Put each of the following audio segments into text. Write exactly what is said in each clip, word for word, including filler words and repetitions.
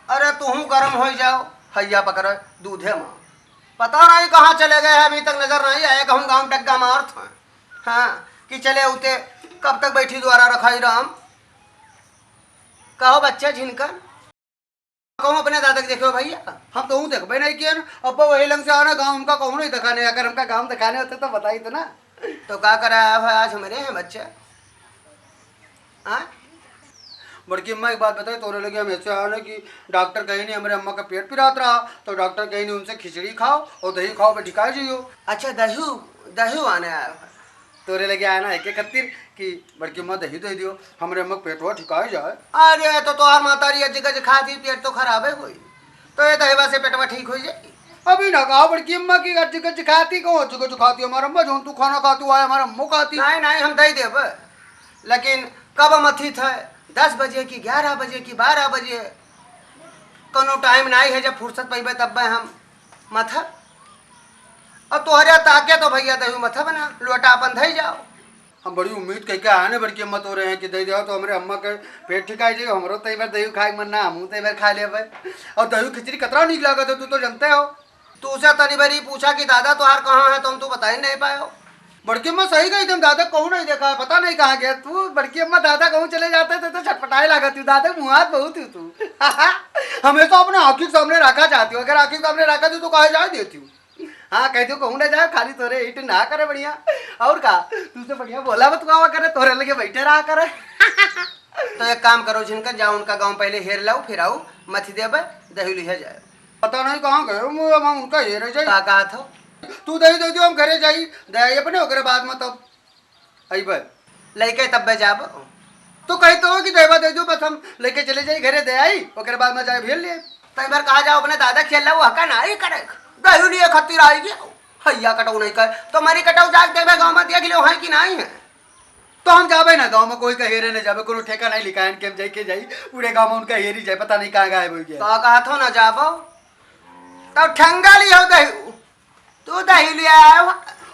अरे तुहूँ गरम होइ जाओ, हैया पकड़ो दूधे मा। पता नहीं कहाँ चले गए हैं, अभी तक नजर नहीं आए, कहूँ गाँव डग्गा मारत हैं। हाँ, कि चले उते, कब तक बैठी द्वारा रखाई राम। कहो बच्चा झिनकन, कहूँ अपने दादा के देखो भैया। हम तो हूँ देखबे नहीं किया ना, अब वही लंग से आना गाँव हमका कहूँ नहीं दिखाने, अगर हमका गाँव दिखाने होते तो बताई तो ना। तो का करा है आज हमरे हैं बच्चा? हाँ? बड़की अम्मा, एक बात बताई, तोरे लगे हम ऐसे आए ना कि डॉक्टर कहीं नहीं, हमरे अम्मा का पेट पिरात रहा, तो डॉक्टर कहीं नहीं, उनसे खिचड़ी खाओ और दही खाओ, पे ठिकाए जाइयो। अच्छा, दही, दही आने आया है। तोरे लगे आए ना, एके खातिर कि बड़की अम्मा दही दे दियो, हमरे अम्मा का पेटवा ठिकाए जाए। अरे, तो तोहार महतारी अज्ज गज खाती, पेट तो खराबे होई, तो ये दहीवा से पेटवा ठीक हो जाई। अभी ना कहा बड़की अम्मा की अज्ज गज खाती, कहूँ अज्ज गज खाती, हमारा अम्मा जौन तू खाना खाती, वो हमारा अम्मा खाती। नहीं, नहीं, हम दे देब। लेकिन कब मथी थे? दस बजे की, ग्यारह बजे की, बारह बजे? कोनो टाइम नहीं है, जब फुर्सत पइबे तब हम मथब। अब तोहरे ताके तो भैया दही मथब ना, लोटा अपन धई जाओ। हम बड़ी उम्मीद कइके आए ने बड़की अम्मा तोरे हैं कि दे दे तो हमरे अम्मा के पेट ठिकाई जाई, हमरो तो एक बार दही खाए के मन ना, हमहू तो एक बार खा लेबे। और दही खिचड़ी कतरा नीक लागत है, तू तो जानते हो। तू से तनी बारी पूछा कि दादा तोहार कहाँ है, तो हम तू बताई नहीं पायो। बड़की अम्मा सही कही, तुम दादा कहूँ नहीं देखा है, पता नहीं कहाँ गया। तू बड़की अम्मा दादा कहूँ चले जाते थे तो छटपटाए लागत तू, दादा मुहात बहुत ही तू। हमेशा अपने आँखी के सामने रखा चाहती हूँ, अगर आँखी के सामने रखा तू तो कहा जाए देती हूँ। हाँ, कह दो कहूँ ना जाए, खाली तोरे हिट ना करे बढ़िया। और का, तू से बढ़िया बोला मत हुआ करे, तोरे लगे बैठे रहा करे। तो एक काम करो झिनकन, जाओ उनका गाँव पहले हेर लाओ, फिर आओ, मथी देबे, दही लिहे जाए। पता नहीं कहाँ गए, मुँह हम उनका हेरे जाई। का कहा था? तू दही दे दियो, हम घरे जाई, दे आई अपने, ओकरे बाद में तब अइबे। लइके तब्बे जाब। तू कही तो हो कि दहीवा दे दियो, बस हम लइके चले जाई घरे, दे आई, ओकरे बाद में जाए भेल ले। तई बार कहा जाओ अपने दादा खेल ला, वो हका नहीं करे। दही लिए खातिर आई गया। हैया कटऊ नहीं कर, तो मरी कटऊ जाके देबे गाँव में, देख लियो है कि नहीं है। तो हम जाबे ना गाँव में, कोई का हेरे ना जाबे, कोनो ठेका नहीं लिखायन के हम जाई के जाई, पूरे गाँव में उनका हेरी जाए, पता नहीं कहाँ गायब हो गया। का कहा थो ना जाबो, तब ठंगा लियो दही, तू दही ले आयो।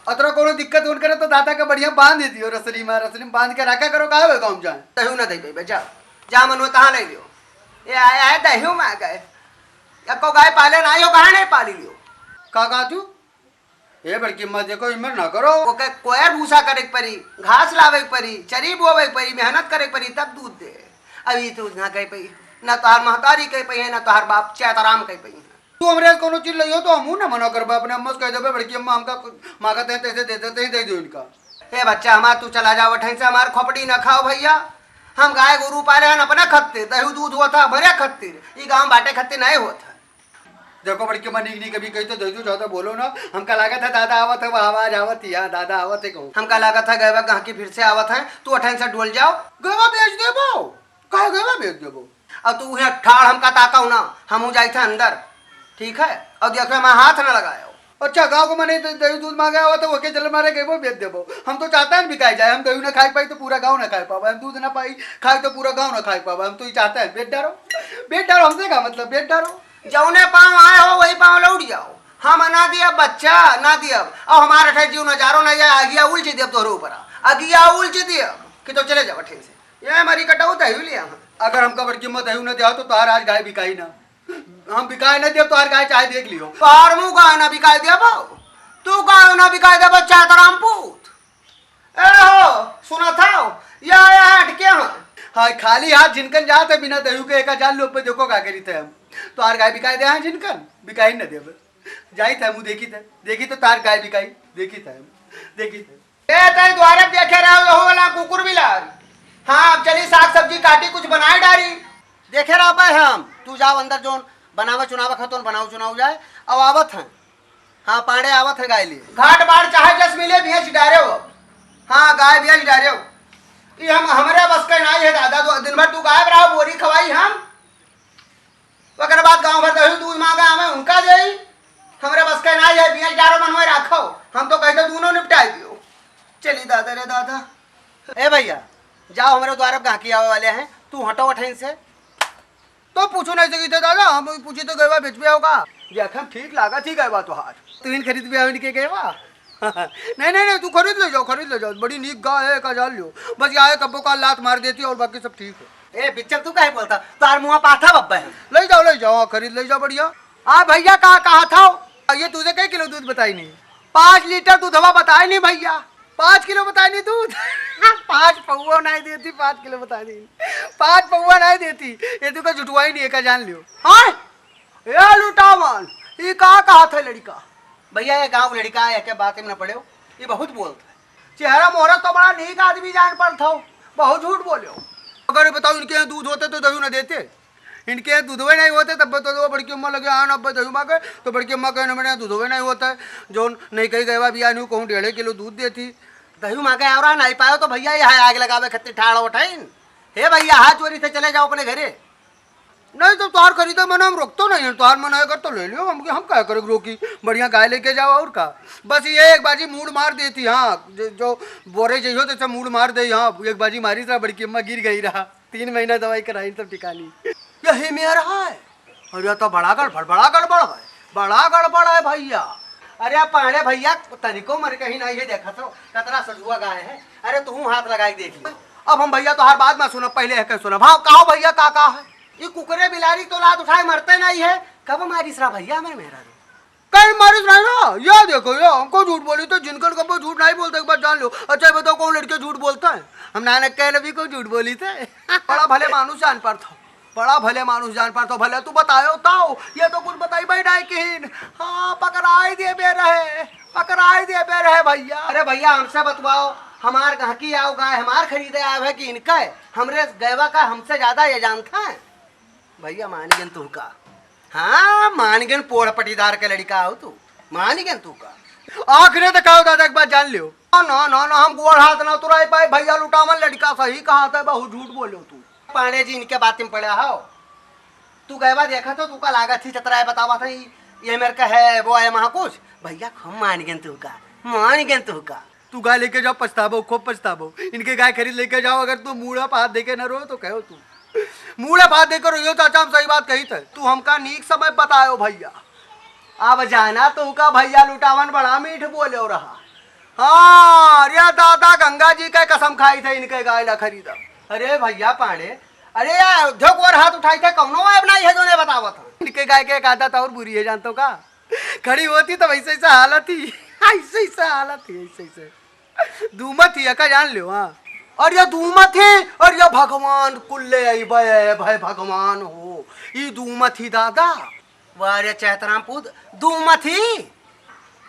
अतरा कोनो दिक्कत उनकरे तो दादा के बढ़िया बांध दियो रसरी में, रसरी में बांध के रखा करो, काहे हो गाँव जाए। दही ना दे पाइबे, जा, जा मन हो तहाँ ले लियो। ये आया है दही मांगे, एको गाय पाले ना आयो, कहाँ नहीं पाली लियो। का कहा तू? ए बड़की अम्मा, देखो, इमर ना करो। ओके कोयर भूसा करे के परी, घास लावे के परी, चरी बोवे के परी, मेहनत करे के परी, तब दूध दे। अभी तू ना कह पई, ना तोहार महतारी कह पई है, ना तोहार बाप चैतराम कह पई है। तू हमरे से कोनो चीज लइयो तो हमहू ना मना करबे, अपने अम्मा से कह देबे, बड़की अम्मा हमका कुछ मांगत है, तैसे दे देते ही दे दो इनका। ए बच्चा हमार, तू चला जाओ ठैन से, हमार खोपड़ी ना खाओ भैया। हम गाय गोरू पाले हन अपने खत्ते, दही दूध हुआ था हमरे खत्तिर, ई गाँव बाटे खत्ते नहीं होत है। देखो बड़की अम्मा, नीक नीक अभी कही तो दे दो, ज्यादा बोलो ना। हमका लागत है दादा आवत है, वो आवाज आवत है, हाँ, दादा आवत है कहूँ। हमका लागत है गैबा गहकी फिर से आवत है, तू अठैन से डोल जाओ। गैबा बेच देबो? काहे गैबा बेच देबो? और तू उहे ठाड़ हमका ताकाओ ना, हमहू जाई थे अंदर, ठीक है? और देखो मैं हाथ ना लगायो। अच्छा, गाँव को मने तो दही दूध मांगे आवत है, ओके चल मारे गैबो बेच देबो। हम तो चाहते हैं बिकाई जाए, हम दही ना खाई पाई तो पूरा गाँव ना खाई पावा, हम दूध ना पाई खाई तो पूरा गाँव ना खाई पावा, हम तो ये चाहते हैं बेच डारो, बेच डारो, हमसे का मतलब, बेच डारो। जौने पाँव आए हो, वही पाँव लौट जाओ। हम ना दियब बच्चा, ना दियब। अब हमार अठे जीव नजारो नहीं जाए, अगिया उलझ दियब तोहरे ऊपर। अगिया उलझ दियब कि तो चले जाओ अठे से। ये हमारी कटाऊ दही लिया हम। अगर हमका बड़की अम्मा दही न दिया तो तोहार आज गाय बिकाई ना। हम बिकाए ना दियब, तोहार गाय चाहे देख लियो। तोहार मुँह गाय ना बिकाए दियब। तू गाय ना बिकाए दियब, चातराम पूत। ए हो, सुना था, या, या हट के हम। हाँ, खाली हाथ जिनकन जात है बिना दही के, एका जान लो पे देखो का करी थे हम। तो आर गाय बिकाई दे हैं जिनकन, बिकाई न देब। जाई थे हम, देखी थे, देखी तो तार गाय बिकाई, देखी थे हम, देखी थे। ए, तई द्वारे देखे रहो, यहो वाला कुकुर बिलार। हाँ, अब चली साग सब्जी काटी, कुछ बनाए डारी। देखे रहो भाई हम, तू जाओ अंदर जोन बनावे चुनावे खतोन बनाओ चुनाव जाए, अब आवत हैं। हाँ, पांड़े आवत है गाय लिए। घाट बाड़ चाहे जस मिले, बेच डारे हो। हाँ, गाय बेच डारे हो। ई हम, हमरे बस के नाई है दादा, दो दिन भर तू गायब रहो, बोरी खवाई हम। ओकर बाद गाँव भर दही दूध मांगा, हमें उनका देई। हमरे बस के नाई है, बेच डारो मनवे राखो। हम तो कहते दोनों निपटाई दियो। चली दादा रे दादा। ए भैया, जाओ, हमरे द्वारा गाहकी आवे वाले हैं, तू हटो अठैन से। तो पूछो नहीं सकी थे दादा, हम पूछी तो गैवा बेचबे होगा। देख हम ठीक लागत ही गैवा तोहार। तू इन खरीद बे आवे इनके गैवा। नहीं, नहीं, नहीं, तू खरीद ले जाओ, खरीद ले जाओ, बड़ी नीक गाय है, एक हजार लियो। बस या है कब्बो का लात मार देती और बाकी सब ठीक है। ए बिच्चल, तू काहे बोलता? तोहार मुँह पाथा बब्बे है। ले जाओ, ले जाओ, खरीद ले जाओ, बढ़िया। आ भइया, का कहा था? ये तुझे कई किलो दूध बताई नहीं? पाँच लीटर दूधवा बताई नहीं भइया, पाँच किलो बताई नहीं दूध। पाँच पौवा नहीं देती, पाँच किलो बताई नहीं, पाँच पौवा नहीं देती। ये तू का झुठवाई नहीं है, का जान लियो। हाँ, ए लुटावन, ई का कहा था लड़का? भइया, ये गाँव लड़का है, के बात में न पड़े हो, ये बहुत बोलता है। चेहरा मोहरा तो बड़ा नीक आदमी जान पड़त हो, बहुत झूठ बोले हो। अगर बताओ, इनके यहाँ दूध होते तो दही न देते, इनके यहाँ दूधवे नहीं होते, तब तो वो बड़की अम्मा लगे आन, अब दही मांगे तो बड़की अम्मा कहे, "मेरे यहाँ दूधवे नहीं होता है, जो नहीं कही गए भी आनू कहूँ डेढ़े किलो दूध देती।" दही मांगे और नहीं पायो तो भइया, यहाँ आग लगावे खत्ती ठाड़ उठाइन। हे भइया, हाथ जोड़ी से चले जाओ अपने घरे। नहीं तो तोहार खरीदे मन हम रोकतो नहीं है, तोहार मन है अगर तो ले लियो, हम हम क्या करे रोकी, बढ़िया गाय लेके जाओ और का। बस ये एक बाजी मूड़ मार देती, हाँ, जो, जो बोरे जइहो तो मूड़ मार दे, हाँ, एक बाजी मारी रहा, बड़की अम्मा गिर गई रहा, तीन महीना दवाई कराई तब टिकानी। यही मेरा है। अरे तो बड़ा गड़बड़, बड़ा गड़बड़ है, बड़ा गड़बड़ है भइया। अरे पांड़े भइया, तनिको मर कहीं नहीं है, देखत हो कतरा सजुआ गाय है। अरे तू हाथ लगाई देख ले। अब हम भइया तोहार बात में सुनब, पहले है कह सुनब। हाँ, कहो भइया, का का है? ये कुकरे बिलारी तो लात उठाए मरते नहीं है। कब मारिस रहा भइया हमारे मेहरारू? कहीं मारिस नहीं ना, ये देखो, ये हमको झूठ बोली तो, जिनकर कबो झूठ नहीं बोलते, एक बात जान लो। अच्छा, ये बताओ, कौन लड़के झूठ बोलता है? हम नानक कहे नबी को झूठ बोली थे। बड़ा भले मानुस जान पड़त हो, बड़ा भले मानुस जान पड़त हो। भले तू बतायो ताओ, ये तो कुछ बताई भाई नहीं किहिन। हाँ, पकड़ाई देबे रहे, पकड़ाई देबे रहे भइया। अरे भइया, हमसे बतवाओ, हमार गहकी आओ गाय, हमार खरीदे आवे कि इनका है? हमरे गैवा का हमसे ज्यादा ये जानता है। भइया, मान गेन तू का? हाँ, मान गेन, पोढ़ पटीदार के लड़िका हो तू, मान गेन तू का? आखिरे तो कहो दादा, एक बात जान लियो। ना, ना, ना, ना, हम गोड़ हाथ ना तुराई पाए, भइया लुटावन लड़िका सही कहा था, बहुत झूठ बोलो तू। पांड़े जी, इनके बात में पड़ा हो। तू गैवा देखा तो तू का लागत ही चतराए बतावा था, ये मेरे का है, वो है महाकुछ। भइया, हम मान गेन तू का, मान गेन तू का। तू गाय लेके जाओ, पछताबो, खूब पछताबो। इनके गाय खरीद लेके जाओ, अगर तू मूड़ा पे हाथ देके न रो तो कहो तू। मूड़ा पे हाथ देके रोइयो चाचा, हम सही बात कही थे। तू हमका नीक समय बतायो भइया। अब जाना तू का भइया लुटावन बड़ा मीठ बोले रहा। हाँ, अरे दादा गंगा जी के कसम खाई थे इनके गाय ला खरीदा। अरे भइया पांड़े, अरे यार, देखो और हाथ उठाई थे, कौनो ऐब नहीं है जो नहीं बतावत है। इनके गाय के एक आदत और बुरी है, जानतो का? खड़ी होती तो वैसे ऐसा हालत ही, ऐसे ऐसा हालत ही, ऐसे ऐसे। दूमत ही, एका जान लियो, हाँ। और ये दूमत ही, और ये भगवान कुल्ले अइबे, भाई भगवान हो, ई दूमत ही दादा। वाह रे चैतराम पूत, दूमत ही।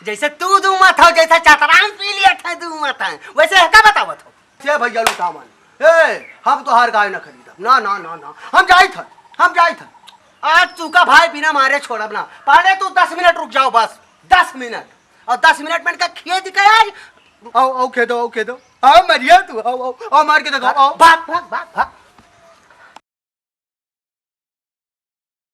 जैसे तू दूमत हो, जैसे चैतराम पी लिया था दूमत है, वैसे है का बतावत हो? ये भइया लुटावन, ए, हम तोहार गाय ना खरीदब, ना, ना, ना, ना, हम जाइत हन, हम जाइत हन। आज तू का भाई बिना मारे छोड़ब ना। पांड़े तू दस मिनट रुक जाओ बस, दस मिनट। और दस मिनट में इनका खेद के आज। आओ, आओ, खेदो, आओ, खेदो। आओ, मरिया तू, आओ, आओ, आओ, मार के देखो, आओ। भाग, भाग, भाग।